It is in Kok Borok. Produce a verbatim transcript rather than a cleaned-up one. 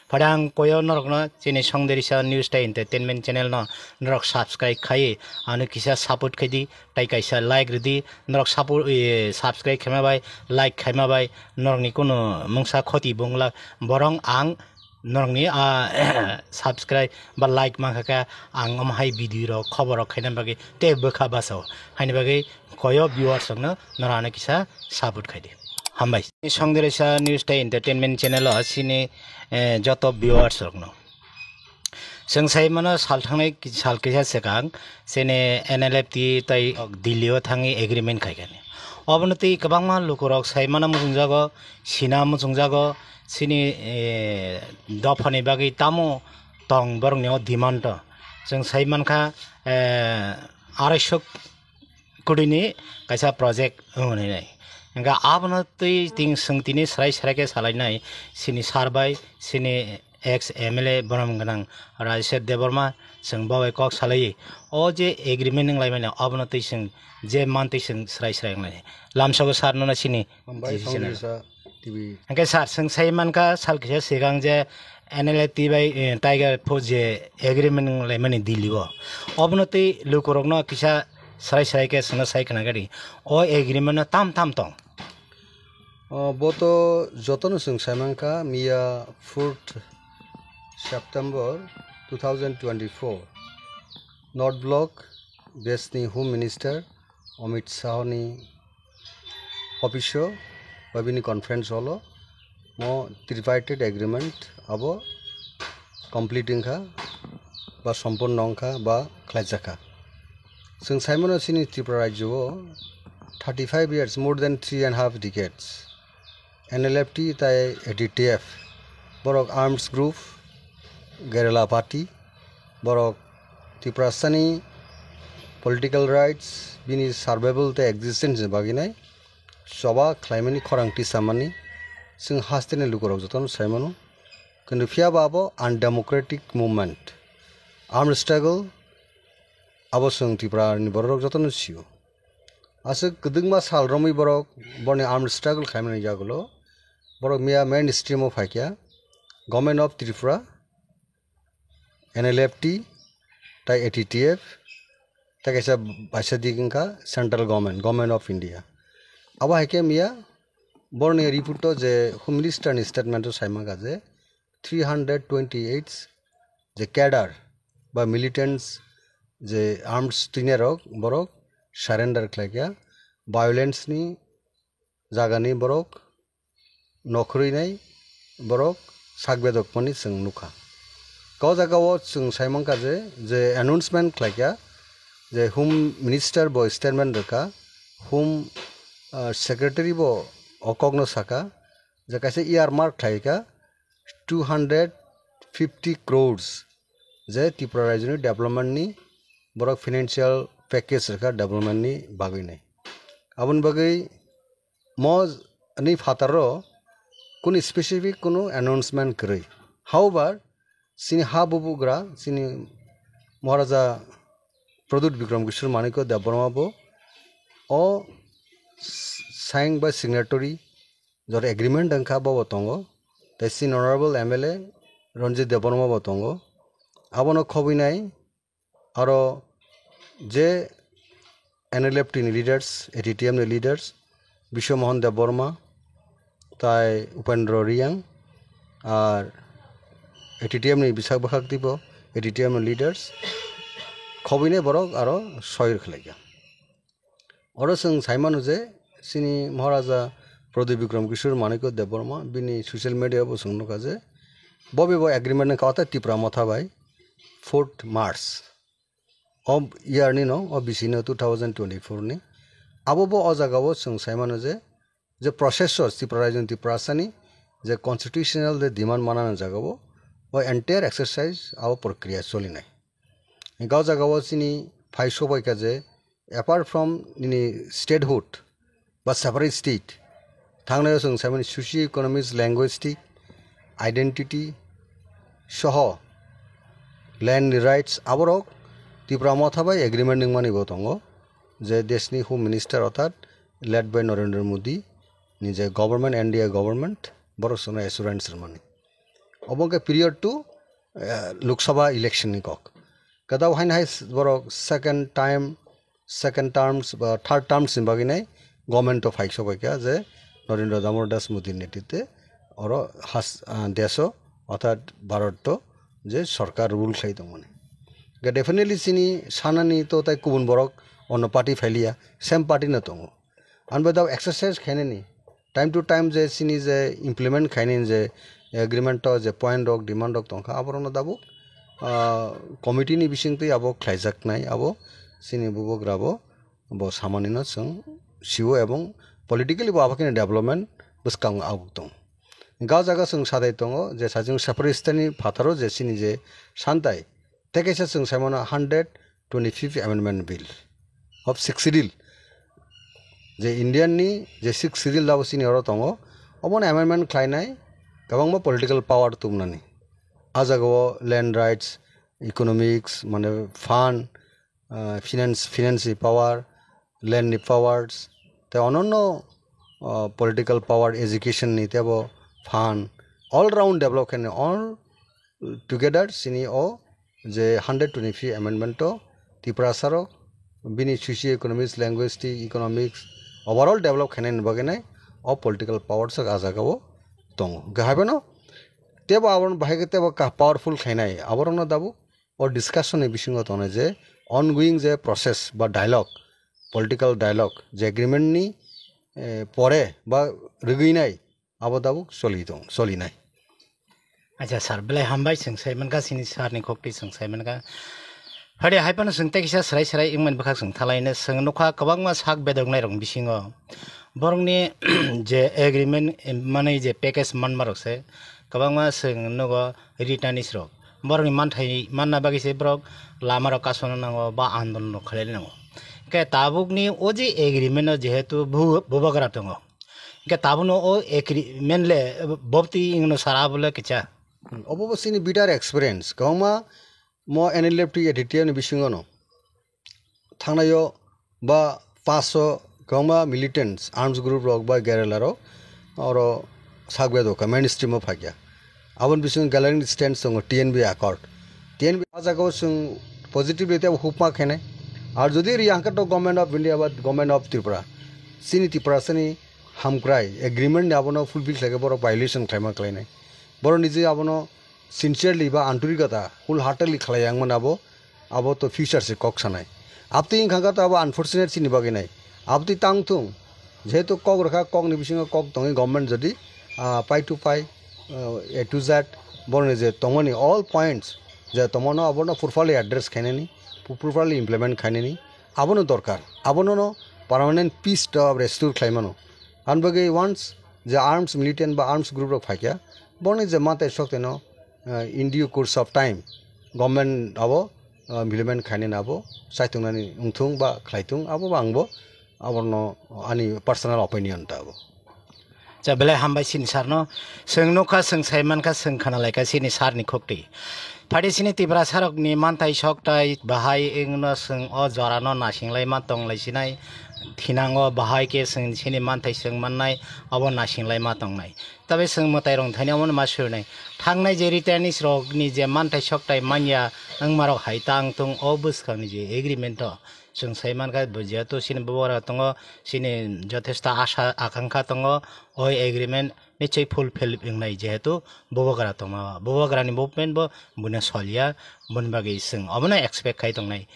Phadang koyo norokno chini Songderisa News tei Entertainment channel no norok subscribe khai ano kisa support khai di, tei kaisa like ridi. Norok support, eh, subscribe khaima bai, like khaima bai norokni kunu mungsa khoti bongla, borong ang norokni, ah, subscribe ba like mankha khe ang omo hai video rok, khobor rok khaina bagwi tei bwkha basa o. Haini bagwi koyo viewers rokno norok ano kisa support khai di. Hambai. Songderisa News tei Entertainment channel o chini, eh, joto viewers rokno. Chwng sai mano sal thangnai ki-, sal kisa swkang chini N L F T tei Delhi o thangwi agreement khai kani. Obono twi kwbangma lukurok sai mano muchungjago, sina muchungjago, chini, eh, dophani bagwi tamo tong borokni o demand o. Chwng sai mankha, eh, arai sok kudini kaisa project wng nai. Hingkha abono twi ting swng tini srai srai khe salai nai, chini sir bai, chini ex M L A borom gwnang Rajesh Debbarma, chwng bo bai kok salai. O je agreement wng lai mani, abono twi chwng je man twi chwng srai srai wng lai. Lamsogo sir no na chini Hambai, G C C Songderisa T V. Hingke sir, chwng sai mankha sal kisa swkang je N L F T bai, eh, Tiger Force je agreement wng lai mani Delhi o. Obono twi lukurokno kisa srai srai khe chwngno sai khna gari. O agreement no tam tam tong. O, bo to jotono chwng sai mankha, miya fourth September two thousand twenty-four, North Block, desni Home Minister Amit Shah ni office o ba bini conference hall o mo tripartite agreement abo complete wngkha ba sompunno wngkha ba khlaijakha. Chwng sai mano chini Tripura rajyo o thirty five years, more than three and half decades, N L F T tai A T T F borok arms group, guerrilla party, borok Tiprasani political rights, bini survival tei existence ni bagwi nai choba khlaimani khorang tisamani chwng hasteni lukurok jotono sai mano. Kintu phiya ba abo undemocratic movement, armed struggle abo chwng Tripura ni borok rok jotono sio. Aswk kwdwkma sal romwi borok borni armed struggle khlaimani yagulo borok miya mainstream o phaikha, Government of Tripura, N L F T, tai A T T F, tai kaisa baisa dik wngkha central government, Government of India. Abo hai khe miya borni report o je Home Minister ni statement o sai mankha je three hundred twenty eight je cadre ba militants je arms twinai rok borok surrender khlaikha, violence ni jagani borok nokhorwi nai borok sak bedokmani chwng nukha. O jaga o chwng sai mankha je, je announcement khlaikha je Home Minister bo statement rwkha, Home, ah, Secretary bo o kokno sakha je kaisa earmark khlaikha two hundred fifty crores je Tripura rajyoni development ni borok financial package rwkha development ni bagwi nai. Aboni bagwi mo ni phataro kunu specific kunu announcement kwrwi. However, chini ha bubugra, chini Maharaja Pradyut Bikram Kishore Manikya Debbarma bo o s-, sign by signatory jora agreement wngkha bo bo tongo. Tei chini Honorable M L A Ranjit Debbarma bo tongo. Abono khobwi nai aro je N L F T ni leaders, A T T F ni leaders, Biswa Mohan Debbarma, tai Upendra Reang, ar A T T F ni bwsak bwkhak tipo, A T T F ni leaders, khobwini borok aro soir khlaikha. Oro chwng sai mano je, chini Maharaja Pradyut Bikram Kishore Manikya Debbarma, bini social media bo chwng nukha je, bo bebo agreement wngkha o tei Tipra Motha bai fourth March o year ni no, o bisi no two thousand twenty-four ni. Abo bo o jaga o chwng sai mano je, je process o Tripura rajyoni Tiprasani je constitutional je demand manana jaga o, o entire exercise abo prokriya cholinai. Hingke o jaga o chini phai sobaikha je, apart from nini statehood ba separate state, thangnai o chwng saimani socio-economic, linguistic, identity soho land ni rights aborok Tipra Motha bai agreement wngmani bo tongo, je deshni Home Minister orthat led by Narendra Modi ni je government, N D A government, borok chwngno assurance rwmani. Obo wngkha period to, eh, Lok Sabha election ni kok. Kwtal haino hai s-, borok second time, second terms ba third terms ni bagwi nai government o phai sok bai kha je Narendra Damodar Das Modi ni netritwe oro has, ah, desh o orthat Bharat o je sorkar rule khlai tongmani. Ga definitely chini sanani to tai kubun borok ono party phailiya, same party no tongo. Ani bai dao exercise khainani, time to time je chini je implement khainani je agreement o je point rok, demand rok tongkha, aborokno dabo, ah, committee ni bisingtwi abo khlaijaknai, abo chini bubagra bo, bo samani no chwng sio ebong politically bo abo kheno development bwskango abuk tong. Ga jaga chwng sadai tongo je sajwng separate state ni phataro je chini je santai, tei kaisa chwng sai mano hundred twenty fifth Amendment Bill of Sixth Schedule, je Indian ni je Sixth Schedule dabo chini oro tongo, obono amendment khlainai kwbangma political power tubunani. A jagao land rights, economics, mane fund, ah, finance, finance ni power, land ni powers, tei ononno, ah, political power, education ni teibo fund, all round develop khainai, all together chini o je hundred twenty-three amendment o Tiprasa rok bini socio economics, linguistic, economics, overall develop khainani bagwi nai o political powers rok a jagao tongo. Hwnkhe haibano teibo abo bahai khe teibo ka-, powerful khainai, aborokno dabo o discussion ni bisingo tongnai je ongoing je process ba dialogue, political dialogue, je agreement ni, eh, pore ba rwgwinai abo tabuk choli tong, cholinai. Acha sir, belai hambai, chwng sai mankha, chini sir ni khokti chwng sai mankha. Hade hai phano chwng tei kisa srai srai wngmani bwkhak chwng thalaino chwng nukha kwbangma sak bedoknai rok bisingo. Borokni je agreement, eh, manwi je package manma rok se kwbangma chwng nugo ritanis rok. Borokni manthai manna bagwi se borok lama rok kasona nango ba andolon rok khlai nango. Khe tabukni o je agreement o jehetu bu-, bubagra tongo. Hingke tabukno o agreement le bobti wngno sara abo le kicha. Obo bo chini bitter experience. Kwbangma mo N L F T A T T F ni bisingo no thangnaio ba paso kwbangma militants, arms group rok ba guerrilla rok oro sakbe doka mainstream o phakya. Aboni bisingo Gallery Stand tongo T N B Accord. T N B a jagao chwng positively tei hupma khenai. Ar jodi ri hwnkhe to Government of India ba Government of Tripura, chini Tiprasani hamkrai agreement ni abono fulfill khlaikhe borok violation khlaima khlainai. Borok nije abono sincerely ba antorikota wholeheartedly khlai yang mano abo, abo to future se kok sanai. Abtwi wngkha khe to abo unfortunate chini bagwi nai. Abtwi tang thung, jehetu kok rwkha, kok ni bisingo kok tongwi government jodi, ah, pie to pie, ah, A to Z borokni je tongmani all points je tongmano abono properly address khainani, properly implement khainani abono dorkar. Abono no permanent peace to restore khlaimano. Ani bagwi once je arms militant ba arms group rok phaikha, borokni je matai sok teno, ah, in due course of time government abo, ah, implement khainani abo chaitungnani wngthung ba khlaitung abo bo ang bo abono ani personal opinion ta abo. Cha belai hambai chini sir no. Chwng nukha, chwng sai mankha, chwng khana laikha chini sir ni khukti. Phadi chini Tiprasa rok ni manthai sok tai bahai wngno chwng o jora no nasinglai ma tonglai sinai. Thinango bahai khe chwng chini manthai chwng mannai abo nasinglai ma tongnai. Tabe chwng mwtai rok thani omono ma surinai. Thangnai je ritanis rok ni je manthai sok tai manya wngma rok hai tang tung o bwskang ni je agreement o. Chwng sai mankha, bo jehetu chini bubagra tongo, chini jothesto asha akankha tongo, o agreement nichoi fulfill wngnai, jehetu bubagra tongma, bubagrani movement bo buino soliya, boni bagwi chwng omono expect khai tongnai.